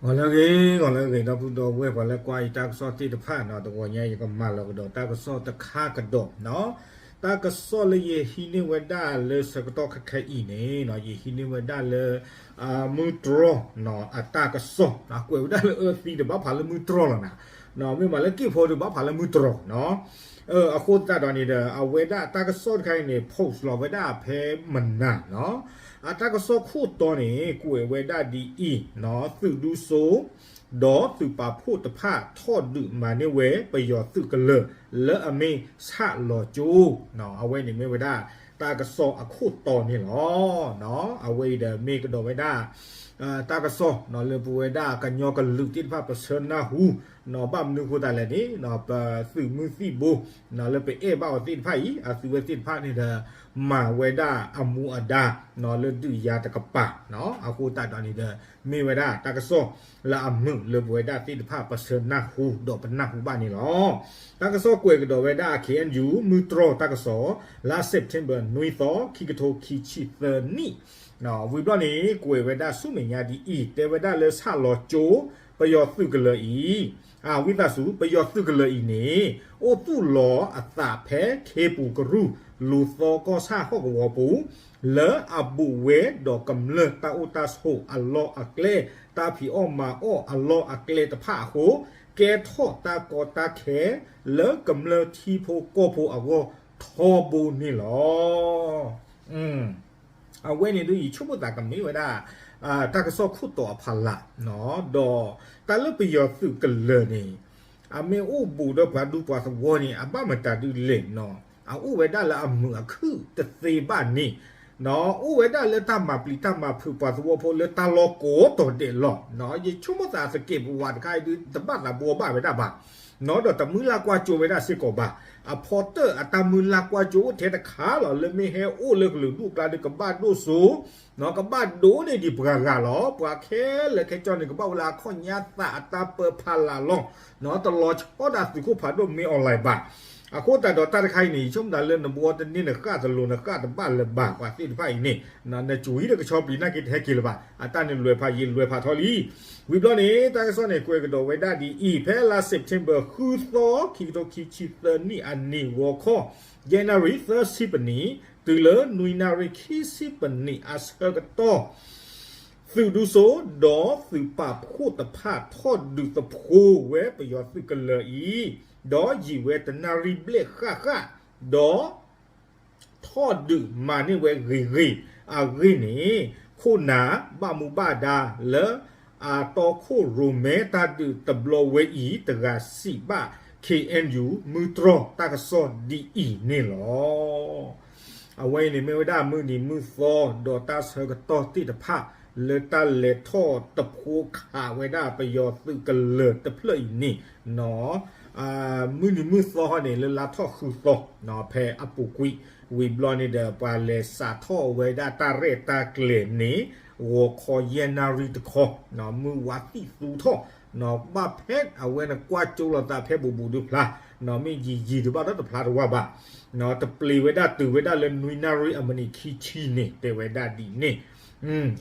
ဂီၤလၢအဂ့ၤ ဂီၤလၢအဂ့ၤ ဒီပုၢ်ဒီဝဲၢ်ပှၤလၢကွၢ်အံၤတၢ်ကစီၣ်သ့ၣ်တဖၣ်နီၤ, တဂီၤညါယကမၤလီၤကဒီးတၢ်ကစီၣ်တခါကဒီးနီၤ, တၢ်ကစီၣ်လၢယဟံးန့ၢ်ဝဲဒၣ်လၢဆၢကတီၢ်ခဲအံၤန့ၣ်နီၤ, ယဟံးန့ၢ်ဝဲဒၣ်လၢ မုၢ်တြီၢ်နီၤ အတၢ်ကစီၣ်, ကွဲးဝဲဒၣ်လၢအၢသံဒီးဘၣ်ဖးလၢမုၢ်တြီၢ်လီၤနၤ, မ့ၢ်မးလၢက့ၢ်ဖိဒီးဘၣ်ဖးလၢမုၢ်တြီၢ်နီၤ အဃိသတးဒီးန့ၣ်ဒီး အဝဲဒၣ်တၢ်ကစီၣ်တခါအံၤန့ၣ် post လီၤဝဲဒၣ်ဖဲမနၤနီၤ, အတၢ်ကစီၣ်ခိၣ်တီန့ၣ် ကွဲးဝဲဒၣ်ဒ်အံၤနီၤ, သုးဒူစိ ဒီးသုးပာ်ဖှိၣ်တဖၣ်ထီၣ်ဒုးမၤန့ၢ်ဝဲပယီၤသုးကလၢၤ လၢအမ့ၢ်ဆၣ်လီၤကၠိ, အဝဲန့ၣ်မ့ၢ်ဝဲဒၣ် တၢ်ကစီၣ်အခိၣ်တီန့ၣ်လီၤ. အဝဲအံၤဒီးမ့ၢ်ကဒီးဝဲဒၣ် တၢ်ကစီၣ်လၢပဝဲဒၣ်ကညီကလုာ်သ့ၣ်တဖၣ်ပဆၢနၢ်ဟူ, ဘၣ်မနုၤအဃိသတးလဲၣ်န့ၣ် ပသုးမုၢ်သံၣ်ဘိ လၢပအဲၣ်ဘၣ်အီၤသ့ၣ်တဖၣ်အံၤ အသုးဝဲသ့ၣ်တဖၣ်န့ၣ်ဒီး မၤဝဲဒၣ်အမူအဒါ လၢဒုးယၤတကပၤ, အဃိသတးဒီးန့ၣ်ဒီး မ့ၢ်ဝဲဒၣ်တၢ်ကစီၣ်လၢအမုာ်လၢပဝဲဒၣ်သ့ၣ်တဖၣ်ပဆၢနၢ်ဟူဒီးပနၢ်ဟူဘၣ်န့ၣ်လီၤ. တၢ်ကစီၣ်ကွဲးကဒီးဝဲဒၣ် KNU မုၢ်တြီၢ်တၢ်ကစီၣ် လါ September နွံသီ ခံကထိခံဆံသၢနံၣ် ဝံၤဘျီန့ၣ် ကွဲးဝဲဒၣ်ဆူမဲာ်ညါဒ်အံၤ တဲဝဲဒၣ်လၢဆၣ်လီၤကၠိ ပယီၤသုးကလၢၤအံၤ, ဝံသးစူၤ ပယီၤသုးကလၢၤအံၤန့ၣ် အိၣ်သူၣ်လီၤအသးဖဲခ့ပူၤကရူၢ် လူၤသီကီၢ်ဆၣ်ဟီၣ်ကဝီၤပူၤ လၢအဘူးဝဲဒီးကမျၢၢ်တၢ်အိၣ်တၢ်ဆိးအလီၢ်အကျဲ, တၢ်ဖံးအီၣ်မၤအီၣ်အလီၢ်အကျဲတဖၣ်အဃိ, ကဲထီၣ်တၢ်ကီတၢ်ခဲ လၢကမျၢၢ်ထံဖိကီၢ်ဖိအဂီၢ်ထီဘိန့ၣ်လီၤ. အဝဲန့ၣ်ဒုးယဆိကမိၣ်သးကမ့ၢ်ဝဲဒၣ် တၢ်ကစီၣ်ခိၣ်တီအဖီလာ်, ဒီးတၢ်လၢပယီၤသုးကလၢၤန့ၣ် အမ့ၢ်အိၣ်ဘူးဒီးပှၤဒူပှၤသဝီန့ၣ် အဘၣ်မတၤဒုးလဲၣ်နီၤ, အအိၣ်ဝဲဒၣ်လၢအမုာ်အခုၣ်တသ့ဘၣ်န့ၣ်, အိၣ်ဝဲဒၣ်လၢတၢ်မၤပျံၤတၢ်မၤဖုးပှၤသဝီဖိလၢတၢ်လီၢ်ကိးတီၤဒဲးလီၤ. ယဆိကမိၣ်သးသကဲးပဝးတခါအံၤဒုး တဘၣ်သးဘှီဘၣ်ဝဲဒၣ်ဘၣ် ဒီးတမုၢ်လၢ်ကွၢ်စိဝဲဒၣ်စ့ၢ်ကီးဘၣ်. အဖီတၢၢ်အတၢ်မုၢ်လၢ်ကွၢ်စိအိၣ်ထဲတခါလီၤ လၢမ့ၢ်ဟဲအိၣ်လၢကလုာ်ဒူၣ်ကျါဒီးကဘၣ်ဒိၣ်စိ ကဘၣ်ဒိၣ်န့ၢ်ဒံးပှၤဂၤလီၤ. ပှၤခဲလၢာ်ခဲဆ့န့ၣ် ကဘၣ်အိၣ်လၢအခီၣ်ညါသးအတၢ်ပၢဖးလာ်လီၤ. တလီၤဆီဒၣ်သုးခိၣ်ဖးဒိၣ်မ့ၢ်အီၤလဲၣ်ဘၣ်. အဃိသတးဒီးတၢ်တခါအံၤန့ၣ် ယဆိကမိၣ်သးလၢနဘှီတန့ၢ်နဃၣ်တလိၤနဃၣ်တဘၣ်လၢၤဘၣ် ပှၤသ့ၣ်တဖၣ်အံၤန့ၣ် နကွံဒီးကဆီပျံၤနာ်က့တဟဲက့ၤလၢၤဘၣ်. အတၢ်န့ၣ်လွဲၤဖးယံာ်လွဲၤဖးထီလံ. ဝံၤဘျီန့ၣ် တၢ်ကစီၣ်န့ၣ်ကွဲးကဒီးဝဲဒၣ်ဒ်အံၤ ဖဲလါ September ဃုသီ ခံကထိခံဆံသၢနံၣ်အနံၤဂီၤခီ ယဲၢ်နၣ်ရံၣ်သၢဆံပနံၣ် တုၤလၢနွံနၣ်ရံၣ်ခံဆံပနံၣ်အဆၢကတီၢ် သုးဒူစိ ဒီးသုးပာ်ဖှိၣ်တဖၣ်ထီၣ်ဒုးသဖှိဝဲပယီၤသုးကလၢၤအံၤ, ဒီးယံာ်ဝဲတနၣ်ရံၣ်ဘျဲၣ်ဃၣ်ဃၣ်, ဒီး ထီၣ်ဒုးမၤန့ၢ်ဝဲဂ့ၤဂ့ၤအဂ့ၢ်န့ၣ်, ခိၣ်နၢ်ဘၣ်မူဘၣ်ဒါလၢအတီခိၣ်ရိၣ်မဲတၢ်ဒုးတဘျီဝဲအံၤတဂၤစံးဘၣ် ခ့ၣ်အဲၣ်ယူၣ် မုၢ်တြီၢ်တၢ်ကစီၣ်ဒ်အံၤန့ၣ်လီၤ. အဝဲအံၤန့ၣ်မ့ၢ်ဝဲဒၣ်မုၢ်နံၤမုၢ်သီ ဒီးတၢ်ဆၢကတီၢ်သ့ၣ်တဖၣ် လၢတၢ်လဲၤထီၣ်တဖှိခးဝဲဒၣ်ပယီၤသုးကလၢၤတဖျၢၣ်အံၤန့ၣ် မုၢ်နံၤမုၢ်သီဟီန့ၣ် လၢလါထီၣ်ဃုသီ ဖဲအပူၤကွံာ် ဝံၤဘျီန့ၣ်ဒီး ပှၤလဲၤစးထီၣ်ဝဲဒၣ်တၢ်ရဲၣ်တၢ်ကျဲၤန့ၣ် ဂီၤခီယဲၢ်နၣ်ရံၣ်တခီ မုၢ်ဝါသံၣ်သူထီၣ် ဘၣ်ဖဲအဝဲန့ၣ်ကွၢ်ကၠိလိာ်သးဖဲဘူးဘူးဒုးဖျါ မ့ၢ်ယံာ်ယံာ်ဒုးဘၣ်ဒီးတဖျါတဝၢ်ဘၣ် တပျ့ၤဝဲဒၣ်တုၤဝဲဒၣ်လၢနွံနၣ်ရံၣ်အမံးနံးခံဆံန့ၣ် တဲဝဲဒၣ်ဒ်န့ၣ်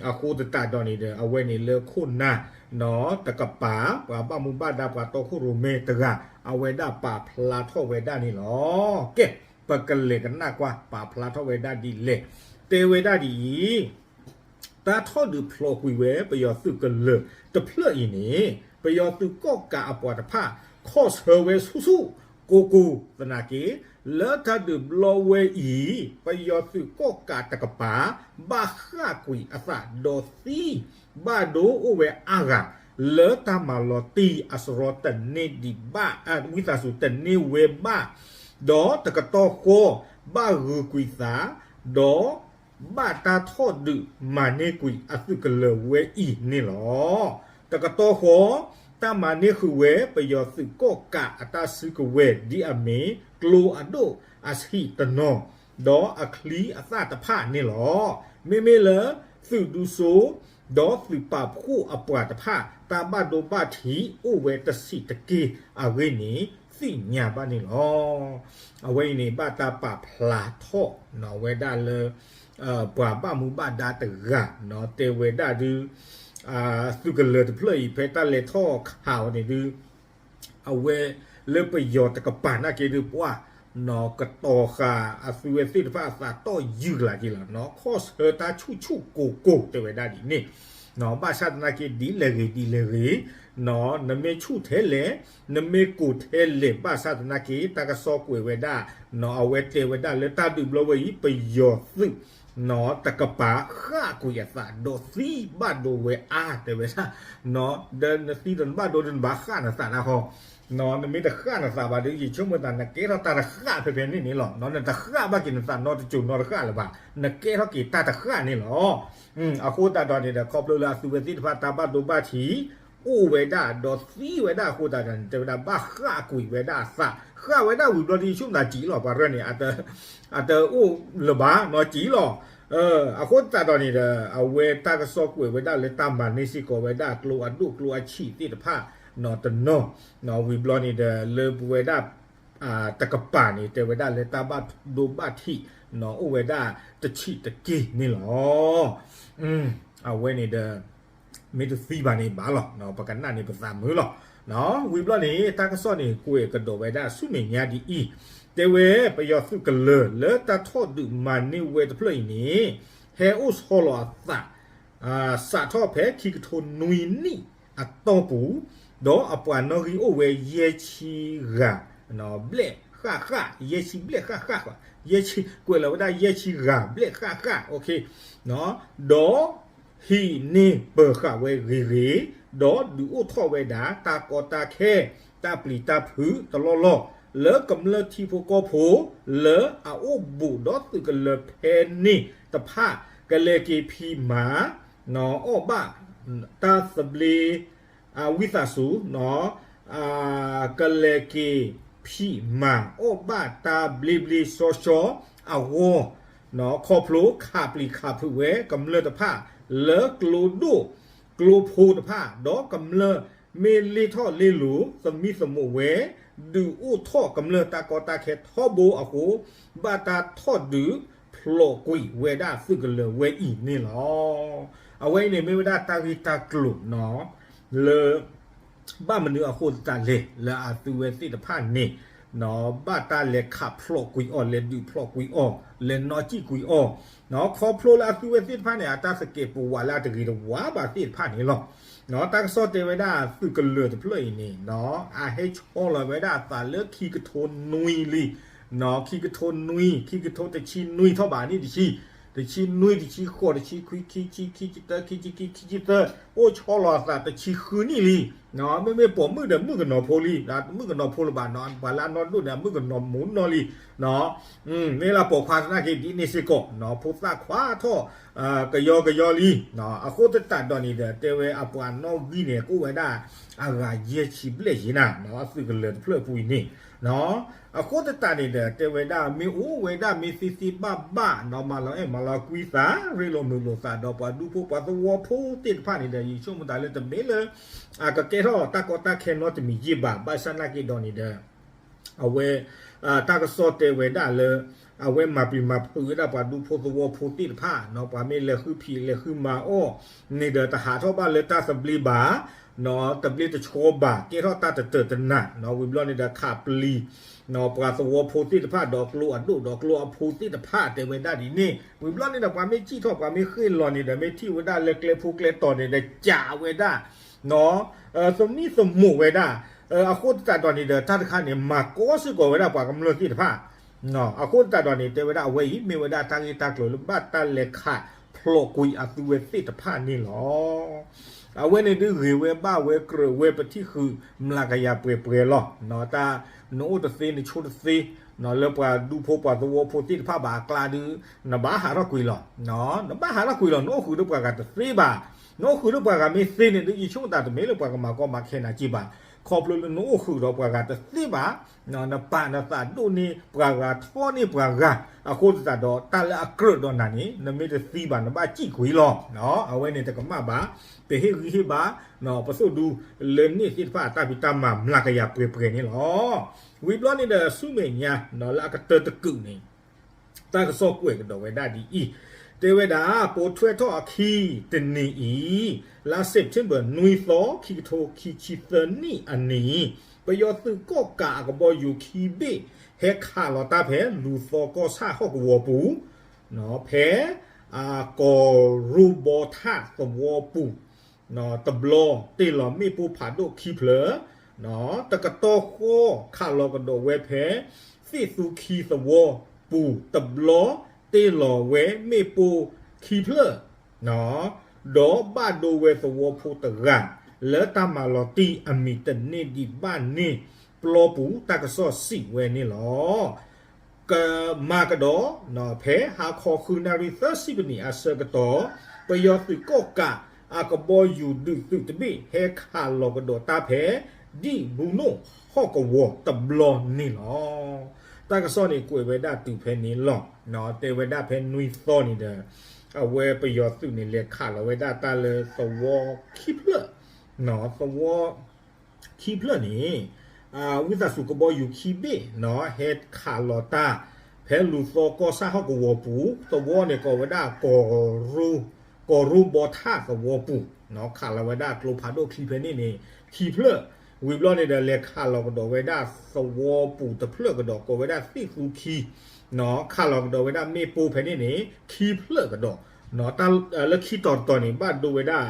အဃိသတးဒီးန့ၣ်ဒီး အဝဲန့ၣ်လၢခိၣ်နၢ် တကပၤ ပှၤဘၣ်မူဘၣ်ဒါပှၤတီခိၣ်ရိၣ်မဲတဂၤ အဝဲဒၣ်ပာ်ဖျါထီၣ်ဝဲဒၣ်န့ၣ်လီၤ. ကဲ ပကလဲၤကနၣ်ကွၢ် ပာ်ဖျါထီၣ်ဝဲဒၣ်ဒ်လဲၣ် တဲဝဲဒၣ်ဒ်အံၤ တၢ်ထီၣ်ဒုးဖျိးကွံာ်ဝဲပယီၤသုးကလၢၤတဖျၢၣ်အံၤန့ၣ် ပယီၤသုးကီၣ်ကးအပှၤတဖၣ် ခီၣ်ဆၢဝဲဆူၣ်ဆူၣ်ကိၢ်ကိၢ်သနာ်က့ လၢတၢ်ဒုးဘျီဝဲအံၤ ပယီၤသုးကီၣ်ကးတကပၤ ဘၣ်ဃၣ်ကွံာ်အသးဒီးသံ ဘၣ်ဒိအိၣ်ဝဲအါဂၤ လၢတၢ်မၤလီၤတံၢ်အစရီတန့ၢ်ဒံးဘၣ် ဝံသးစူၤတန့ၢ်ဝဲဘၣ် ဒီးတကတီၢ်ဃီ ဘၣ်ဂုာ်ကွံာ်သး ဒီးဘၣ်တၢ်ထီၣ်ဒုးမၤန့ၢ်ကွံာ်အသုးကလၢၤဝဲအံၤန့ၣ်လီၤ. တကတီၢ်ဃီ တၢ်မၤန့ၢ်ဃုာ်ဝဲပယီၤသုးကီၣ်ကးအတၢ်စုကဝဲၤဒ်အမ့ၢ် ကျိအဒိၣ်အဆံးတနီၤ ဒီးအချံအသၣ်တဖၣ်န့ၣ်လီၤ. မ့မ့ၢ်လၢသုးဒူစိ ဒီးသုးပာ်ဖှိၣ်အပှၤတဖၣ် တၢ်ဘၣ်ဒိဘၣ်ထံးအိၣ်ဝဲတဆံးတက့ၢ်အဂ့ၢ်န့ၣ် သ့ၣ်ညါဘၣ်န့ၣ်လီၤ. အဝဲအံၤန့ၣ် ဘၣ်တၢ်ပာ်ဖျါထီၣ်ဝဲဒၣ်လၢ ပှၤဘၣ်မူဘၣ်ဒါတဂၤ တဲဝဲဒၣ်ဒုး အသုးကလၢၤတဖျၢၣ်အံၤ ဖဲတၢ်လဲၤထီၣ်ခးအီၤန့ၣ်ဒုး အဝဲလၢပယီၤတကပၤနာ်က့ဒုး ပှၤ နီၢ်ကတီၤဃာ်အသုးဝဲသ့ၣ်တဖၣ်အသးတီၢ်ယုၢ်ကလာ်က့ၤလီၤ. နီၢ်ခီၣ်ဆၢတၢ်ဆူၣ်ဆူၣ်ကိၢ်ကိၢ်တဲဝဲဒၣ်ဒ်န့ၣ်, နီၢ်ဘၣ်ဆၣ်သနာ်က့ဒ်လဲၣ်ဂ့ၤဒ်လဲၣ်ဂ့ၤ, နီၢ်နမ့ၢ်ဆူၣ်ထဲလဲၣ်, နမ့ၢ်ကိၢ်ထဲလဲၣ် ဘၣ်ဆၣ်သနာ်က့ တၢ်ကစီၣ်ကွဲးဝဲဒၣ်, နီၢ်အဝဲတဲဝဲဒၣ်လၢတၢ်ဒုးဘျီဝဲအံၤ ပယီၤသုး နီၢ်တကပၤ ဃၣ်ကွံာ်အသးဒီးသံဘၣ်ဒိဝဲအါတဲဝဲဒၣ်, နီၢ်ဒီးနသံဒီးနဘၣ်ဒိဒီးနဘၣ်ဃၣ်နသးဒၣ်ဃီ, နီၢ်နမ့ၢ်တဃၣ်နသးဘၣ်ဒီး ယဆိကမိၣ်သးနကဲထီၣ်တၢ်တဃၣ်ဖဲဖဲန့ၣ်န့ၣ်လီၤ. နီၢ် နတဃၣ်ဘၣ်က့ၤနသးနီတစိၤနီတဃၣ်လၢၤဘၣ်, နကဲထီၣ်က့ၤတၢ်တဃၣ်န့ၣ်လီၤ. အဃိသတးဒီးန့ၣ်ဒီး ခီဖျိလၢအသုးဝဲသ့ၣ်တဖၣ်တၢ်ဘၣ်ဒိဘၣ်ထံး အိၣ်ဝဲဒၣ်ဒီးသံဝဲဒၣ်အဃိသတးဒီးန့ၣ် တဲဝဲဒၣ်ဘၣ်ဃၣ်ကွံာ်ဝဲဒၣ်အသး, ဃၣ်ဝဲဒၣ်ဝံၤဘျီဒီး ယဆိကမိၣ်သးစံးလီၤ ပှၤရဲၣ်န့ၣ် အတအိၣ်လၢၤဘၣ်နီၢ်စံးလီၤ. အဃိသတးဒီးန့ၣ်ဒီး အဝဲတၢ်ကစီၣ်ကွဲးဝဲဒၣ်လၢတၢ်မၤန့ၢ်စ့ၢ်ကီးဝဲဒၣ်ကျိအဒိၣ်ကျိအဆံးသ့ၣ်တဖၣ်နီၢ်တနီၤ, နီၢ်ဝံၤဘျီန့ၣ်ဒီး လၢပဝဲဒၣ် တကပၤန့ၣ် တဲဝဲဒၣ်လၢတၢ်ဘၣ်ဒိဘၣ်ထံး နီၢ်အိၣ်ဝဲဒၣ်တဆံးတက့ၢ်န့ၣ်လီၤ. အဝဲန့ၣ်ဒီး မ့ၢ်တသံဘၣ်န့ၣ်ဘၣ်လီၤ, ပကနၣ်န့ၣ်ပသးမုာ်လီၤ. ဝံၤဘျီန့ၣ် တၢ်ကစီၣ်န့ၣ် ကွဲးကဒီးဝဲဒၣ်ဆူမဲာ်ညါဒ်အံၤ, တဲဝဲပယီၤသုးကလၢၤလၢတၢ်ထီၣ်ဒုးမၤန့ၢ်ဝဲတဖျၢၣ်အံၤန့ၣ် ဟဲအိၣ်ဆီလီၤအသး စးထီၣ်ဖဲခံကထိနွံနံၣ်အတီၢ်ပူၤ, ဒီးအပှၤနီၣ်ဂံၢ်အိၣ်ဝဲယဲၢ်ဆံဂၤ ဘျဲၣ်ဃၣ်ဃၣ်, ယဲၢ်ဆံဘျဲၣ်ဃၣ်ဃၣ်, ယဲၢ်ဆံ ကွဲးလီၤဝဲဒၣ်ယဲၢ်ဆံဂၤဘျဲၣ်ဃၣ်ဃၣ်, ဒီးဟံးန့ၢ်ပၢၤဃာ်ဝဲဂ့ၤဂ့ၤ, ဒီးဒုးအိၣ်ထီၣ်ဝဲဒၣ် တၢ်ကီတၢ်ခဲ တၢ်ပျံၤတၢ်ဖုးတလီၢ်လီၢ် လၢကမျၢၢ်ထံဖိကီၢ်ဖိ လၢအအိၣ်ဘူးဒီးသုးကလၢၤဖဲန့ၣ်တဖၣ် ကလဲၤက့ၤဖံးမၤ အီၣ်ဘၣ် တၢ်သဘျ့ ဝံသးစူၤ ကလဲၤက့ၤဖံးမၤအီၣ်ဘၣ်တၢ်ဘျ့ဘျ့ဆှီဆှီအဂီၢ်, ခီဖျိခးပျံၤခးဖုးဝဲကမျၢၢ်တဖၣ် လၢကျိဒိၣ်ကျိဖိတဖၣ် ဒီးကမျၢၢ်မ့ၢ်လ့ထီၣ်လ့လိၤ သမံသမိးဝဲ ဒုးအိၣ်ထီၣ်ကမျၢၢ်တၢ်ကီတၢ်ခဲထီဘိအဃိ ဘၣ်တၢ်ထီၣ်ဒုးဖျိးကွံာ်ဝဲဒၣ်သုးကလၢၤဝဲအံၤန့ၣ်လီၤ. အဝဲအံၤန့ၣ်မ့ၢ်ဝဲဒၣ်တၢ်ဂ့ၢ်တၢ်ကျိၤနီၤ လၢ ဘၣ်မနုၤအဃိသတးလဲၣ် လၢအသုးဝဲသ့ၣ်တဖၣ်န့ၣ် ဘၣ်တၢ်လဲၤခးဖျိးကွံာ်အီၤ လဲၤဒုးဖျိးကွံာ်အီၤ လဲၤနီၣ်စံၣ်ကွံာ်အီၤ, ခီဖျိလၢအသုးဝဲသ့ၣ်တဖၣ်န့ၣ် အတၢ်သကဲးပဝးလၢအတဂ့ၤတဝါဘၣ်သ့ၣ်တဖၣ်န့ၣ်လီၤ. တၢ်ကစီၣ်တဲဝဲဒၣ်သုးကလၢၤတဖျၢၣ်အံၤန့ၣ် အဟဲဆီလီၤဝဲဒၣ်အသးလၢခံကထိနွံလံ, ခံကထိနွံ ခံကထိတဆံနွံထီၣ်ဘးနံၣ်တဆံ, တဆံနွံ တဆံဃိး တဆံခွံ ခံဆံ ခံဆံတၢ ခံဆံခံ ခံဆံသၢ အိၣ်ဆီလီၤအသးတဆံဃုနံၣ်လံ. မ့မ့ၢ်ပိာ်မုၣ်ဒီးမုၣ်ကနီၤဖိလံ, မုၣ်ကနီၤဖိလၢၤဘၣ်နီၤ ပှၤလၢအနီၢ်ဒိၣ်န့ၣ် အမုၣ်ကနီၤမူနီၢ်လံ. မ့ၢ်လၢပိာ်ခွါသနာ်က့ဒ်န့ၣ်စ့ၢ်ကီး ဖိသၣ်ခွါထီၣ် ကယီကယီလံ. အဃိသတးဒီးန့ၣ်ဒီး တဲဝဲအပှၤနီၣ်ဂံၢ်န့ၣ် ကအိၣ်ဝဲဒၣ်အဂၤယဲၢ်ဆံဘျဲၣ်ယဲၢ်နၤ သုးကလၢၤတဖျၢၣ်အပူၤအံၤန့ၣ် အဃိသတးန့ၣ်ဒီး တဲဝဲဒၣ်မ့ၢ်အိၣ်ဝဲဒၣ်မ့ၢ်သ့သ့ဘၣ်ဘၣ်နီၤ မၤလီၤအဲၣ်မၤလီၤကွံသး ရ့လိာ်မုာ်လိာ်သးဒီးပှၤဒူဖိပှၤသဝီဖိသ့ၣ်တဖၣ်န့ၣ်ဒီး ယဆိကမိၣ်သးလၢတမ့ၢ်လၢ အကကဲထီၣ်တၢ်ကီတၢ်ခဲနီတမံၤယ့ၢ်ဘၣ် ဘၣ်ဆၣ်သနာ်က့ဒီးန့ၣ်ဒီး အဝဲ တၢ်ကစီၣ်တဲဝဲဒၣ်လၢ အဝဲမၤပျံၤမၤဖုးဝဲဒၣ်ပှၤဒူဖိသဝီဖိသ့ၣ်တဖၣ် ပှၤမ့ၢ်လဲၤဃုဖံးလဲၤဃုမၤအီၣ်န့ၣ်ဒီး တဟးထီၣ်ဘၣ်လၢတၢ်သဘျ့ဘၣ် တဘျ့တဆှီဘၣ် ကဲထီၣ်တၢ်တတၢာ်တနၤ ဝံၤဘျီန့ၣ်ဒီးခးပျံၤ ပှၤသဝီဖိသ့ၣ်တဖၣ် ဒီးကျိအဒိၣ်ဒီးကျိအဖိသ့ၣ်တဖၣ် တဲဝဲဒၣ်ဒ်န့ၣ် ဝံၤဘျီန့ၣ်ဒီး ပှၤမ့ၢ်စံၣ်ထီၣ် ပှၤမ့ၢ်ဃ့ၢ်လီၤန့ၣ်ဒီး မ့ၢ်ထံၣ်ဝဲဒၣ်လၢကျဲဖိကျဲတီၤန့ၣ်ဒီး ကးဝဲဒၣ် သမံသမိးဝဲဒၣ် အဃိသတးဒီးန့ၣ်ဒီး တၢ်တခါန့ၣ် မၤကီစ့ၢ်ကီးဝဲဒၣ်ပှၤကမျၢၢ်သ့ၣ်တဖၣ် အဃိသတးဒီးန့ၣ် တဲဝဲဒၣ်အဝဲအံၤ မ့ၢ်ဝဲဒၣ်တၢ်ဂ့ၢ်တၢ်ကျိၤလၢဘၣ်တၢ်လဲၤခးဖျိးကွံာ်အသုးဝဲသ့ၣ်တဖၣ်န့ၣ်လီၤ. အဝဲန့ၣ်ဒုးဂ့ၤဝဲဘၣ်ဝဲကြၢးဝဲပထံၣ်ဃုာ်မျးကယၤပှဲၤပှဲၤလီၤ. တၢ်နအိၣ်တသ့နဆိတသ့ လၢပှၤဒူဖိပှၤသဝီဖိသ့ၣ်တဖၣ်ဘၣ်အကျါဒုး နဘၣ်ဟးထီၣ်ကွံာ်လီၤ. နဘၣ်ဟးထီၣ်ကွံာ်လီၤ နအိၣ်ဃုာ်ဒီးပှၤဂၤတသ့ဘၣ်. နအိၣ်ဃုာ်ဒီးပှၤဂၤမ့ၢ်သ့န့ၣ်ဒုး ယဆိကမိၣ်သးတမ့ၢ်လၢပှၤကမၤကီမၤခဲနၤက့ဘၣ်. ခီဖျိလၢနအိၣ်ဃုာ်ဒီးပှၤဂၤတသ့ဘၣ် နပာ်နသးဒိၣ်န့ၢ်ပှၤဂၤထီန့ၢ်ပှၤဂၤ အဃိသတးဒီး တၢ်လၢအကြၢးဒီးနၤန့ၣ် နမ့ၢ်တသံဘၣ် နဘၣ်စံၣ်ကွံာ်လီၤ. အဝဲန့ၣ်တကမၣ်ဘၣ် ပဟ့ၣ်ဂံၢ်ဟ့ၣ်ဘါ ပသိၣ်ဒူလၢန့ၣ်သ့ၣ်တဖၣ်အတၢ်ဖံးတၢ်မၤမျးကယၤပှဲၤပှဲၤန့ၣ်လီၤ. ဝံၤဘျီန့ၣ်ဒီးဆူမဲာ်ညါ လၢအကတၢၢ်တကုာ်န့ၣ် တၢ်ကစီၣ်ကွဲးကဒီးဝဲဒၣ်ဒ်အံၤ, တ တဲဝဲဒၣ် ပိာ်ထွဲထီၣ်အခံတနံၤအံၤ လါ September နွံသီ ခံကထိခံဆံသၢနံၣ်အနံၤ ပယီၤသုးကီၣ်ကးအကဘီယူၤခံဘ့ၣ် ဟဲခးလီၤတၢ်ဖဲလူၤသီကီၢ်ဆၣ်ဟီၣ်ကဝီၤပူၤ ဖဲ ကီၢ်ရူဘီထၣ်သဝီပူၤ တဘျီတ့ၢ်လီၤမ့ၣ်ပိၢ်ဖးဒိၣ်ခံဖျၢၣ် တကတီၢ်ဃီခးလီၤကဒီးဝဲဖဲ သ့ၣ်သူခံသဝီပူၤ တဘျီတ့ၢ်လီၤဝဲမ့ၣ်ပိၢ်ခံဖျၢၣ် ဒီးဘၣ်ဒိဝဲသဝီဖိတဂၤ လၢတၢ်မၤလီၤတံၢ်အမံၤတန့ၢ်ဒံးဘၣ်န့ၣ် ပျီပူၤတၢ်ကစီၣ်စံးဝဲန့ၣ်လီၤ. ကမၤကဒီး ဖဲဟါခီဃုနၣ်ရံၣ်သၢဆံပနံးအဆၢကတီၢ် ပယီၤသုးကီၣ်ကးအကဘီယူၤဒုးသုးတဘ့ၣ် ဟဲခးလီၤကဒီးတၢ်ဖဲ ဒံၣ်ဘူးနိၣ်ဟီၣ်ကဝီၤတဘျီန့ၣ်လီၤ. တၢ်ကစီၣ်န့ၣ်ကွဲးဝဲဒၣ်တုၤဖဲန့ၣ်လီၤ. တဲဝဲဒၣ်ဖဲနွံသီန့ၣ်ဒီး အဝဲပယီၤသုးန့ၣ် လဲၤခးလီၤဝဲဒၣ်တၢ်လၢသဝီခံဖျၢၣ် သဝီခံဖျၢၣ်န့ၣ် ဝံသးစူၤကဘီယူၤခံဘ့ၣ် ဟဲခးလီၤတၢ် ဖဲလူၤသီကီၢ်ဆၣ်ဟီၣ်ကဝီၤပူၤ သဝီန့ၣ်ကိးဝဲဒၣ် ကီၢ်ရူဘီထၣ်သဝီပူၤ ခးလီၤဝဲဒၣ်ကျိဖးဒိၣ်ချံဖဲန့ၣ်န့ၣ် ခံဖျၢၣ် ဝံၤဘျီန့ၣ်ဒီး လဲၤခးလီၤကဒီးဝဲဒၣ်သဝီပူၤတဖျၢၣ်ကဒီး ကိးဝဲဒၣ်သ့ၣ်သူခံ ခးလီၤကဒီးဝဲဒၣ်မ့ၣ်ပိၢ်ဖဲန့ၣ်န့ၣ် ခံဖျၢၣ်ကဒီး လၢခံတီၤတတီၤန့ၣ် ဘၣ်ဒိဝဲဒၣ်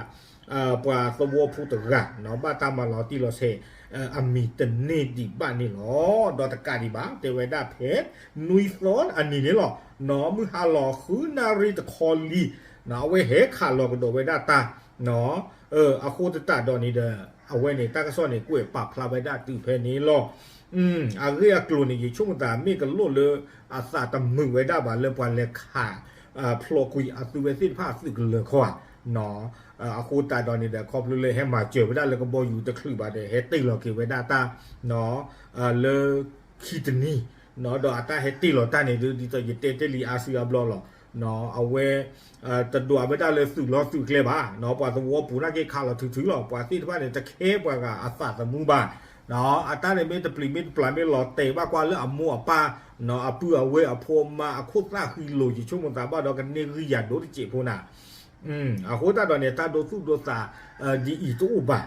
ပှၤသဝီဖိတဂၤ ဘၣ်တၢ်မၤလီၤတံၢ်လီၤဆဲး အမံၤတန့ၢ်ဒံးဘၣ်န့ၣ်လီၤ. ဒီးတကးဒံးဘၣ် တဲဝဲဒၣ်ဖဲ နွံသီအနံၤန့ၣ်လီၤ. မုၢ်ဟါလီၤဃုနၣ်ရံၣ်တခီလံ အဝဲဟဲခးလီၤကဒီးဝဲဒၣ်တၢ် အဃိသတးဒီးန့ၣ်ဒီး အဝဲန့ၣ် တၢ်ကစီၣ်န့ၣ် ကွဲးပာ်ဖျါဝဲဒၣ်တုၤဖဲန့ၣ်လီၤ. အဂ့ၢ်အကျိၤန့ၣ် ယဆိကမိၣ်သးမ့ၢ်ကလိၣ်လၢ အသးတမုာ်ဝဲဒၣ်ဘၣ်လၢပှၤလဲၤခး ဖျိးကွံာ်အသုဝဲသ့ၣ်တဖၣ်အသုးကလၢၤခီဧါ. အဃိသတးဒီးန့ၣ်ဒီး ခီဖျိလၢဟဲမၤစၢၤဝဲဒၣ်လၢကဘီယူၤတချုးဘၣ်ဒီး ဟဲတ့ၢ်လီၤက့ၤဝဲဒၣ်တၢ် လၢခံတနံၤ ဒီးအတၢ်ဟဲတ့ၢ်လီၤတၢ်န့ၣ်ဒုး ဒ်သိးယတဲတ့ၢ်လံအါစုအါဘျီလီၤ. အဝဲ တဒွးဝဲဒၣ်လၢသုးလီၢ်သုးကျဲဘၣ်, ပှၤသဝီပူၤနာ်က့ခးလီၤထုးထုးလီၤ. ပှၤသ့ၣ်တဖၣ်န့ၣ် တခဲပှၤဂၤအသးသမူဘၣ်. အတၢ်န့ၣ်မ့ၢ်တပျံၤမ့ၢ်တပျၢ်မ့ၢ်လီၤတဲာ်ဘၣ်ကွၢ်လၢအမိၢ်အပၢ် အပုၢ်အဝဲၢ်အဖိအမါအခိၣ်သၣ်ဃံလိၤ ယဆိကမိၣ်သးဘၣ်ဒီးကန့ၢ်ဂံၢ်ယၤဒိၣ်တစဲးဖိနၤ. အဃိသတးဒီးန့ၣ် တၢ်ဒိသူၣ်ဒိသး ဒ်အံၤတအိၣ်ဘၣ်,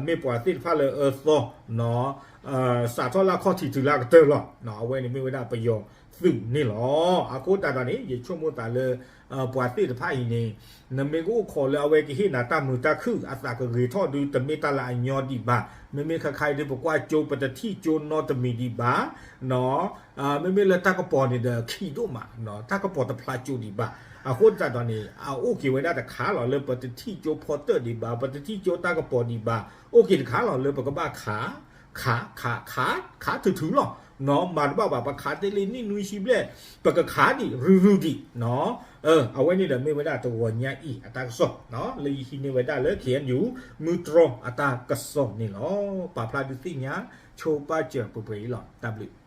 မ့ၢ်ပှၤသ့ၣ်တဖၣ်လၢအအၢသီ စးထီၣ်လၢအခီၣ်ထံးတုၤလၢအကတၢၢ်လီၤ. အဝဲန့ၣ်မ့ၢ်ဝဲဒၣ်ပယီၤသုးန့ၣ်လီၤ. အဃိသတးဒီးန့ၣ် ယဆိကမိၣ်သးလၢ ပှၤသ့ၣ်တဖၣ်အံၤန့ၣ် နမ့ၢ်ကအိၣ်ခိးလၢအဝဲကဟ့ၣ်နၤတၢ်မုာ်တၢ်ခုၣ် အသးကဂ့ၤထီၣ်ဒုး တမ့ၢ်တၢ်လၢအညီဒံးဘၣ်. မ့မ့ၢ်ခါခါအံၤဒုး ပကွၢ်ကၠိ ပတထံၣ်ကၠိနီတမံၤဒံးဘၣ် မ့မ့ၢ်လၢတၢ်ကပီၤန့ၣ်ဒီး ခံးဒိၣ်မး, တၢ်ကပီၤတဖျါကၠိဒံးဘၣ်. အဃိသတးဒီးန့ၣ် အအိၣ်က့ၤဝဲဒၣ်တခါလီၤ လၢပတထံၣ်ကၠိဖီတၢၣ်ဒံးဘၣ်, ပတထံၣ်ကၠိတၢ်ကပီၤဒံးဘၣ်, အိၣ်က့ၤတခါလီၤ လၢပကဘၣ်ခး ခး ခး ခး ခးထုးထုးလီၤ. မၤတဘၣ်ဘၣ် ပခးတ့ၢ်လံနံၣ်နွံဆံဘျဲၣ် ပကခးဒံးရုၢ်ရုၢ်ဒံး. အဝဲန့ၣ်ဒီးမ့ၢ်ဝဲဒၣ်တဂီၤညါအံၤအတၢ်ကစီၣ် လၢယဟံးန့ၢ်ဝဲဒၣ်လၢ ခ့ၣ်အဲၣ်ယူၣ် မုၢ်တြီအတၢ်ကစီၣ်န့ၣ်လီၤ. ပာ်ဖျါဒုးသ့ၣ်ညါ ဆိပာ်စၢၤပှဲၤပှဲၤအံၤလီၤ. တၢ်ဘျုး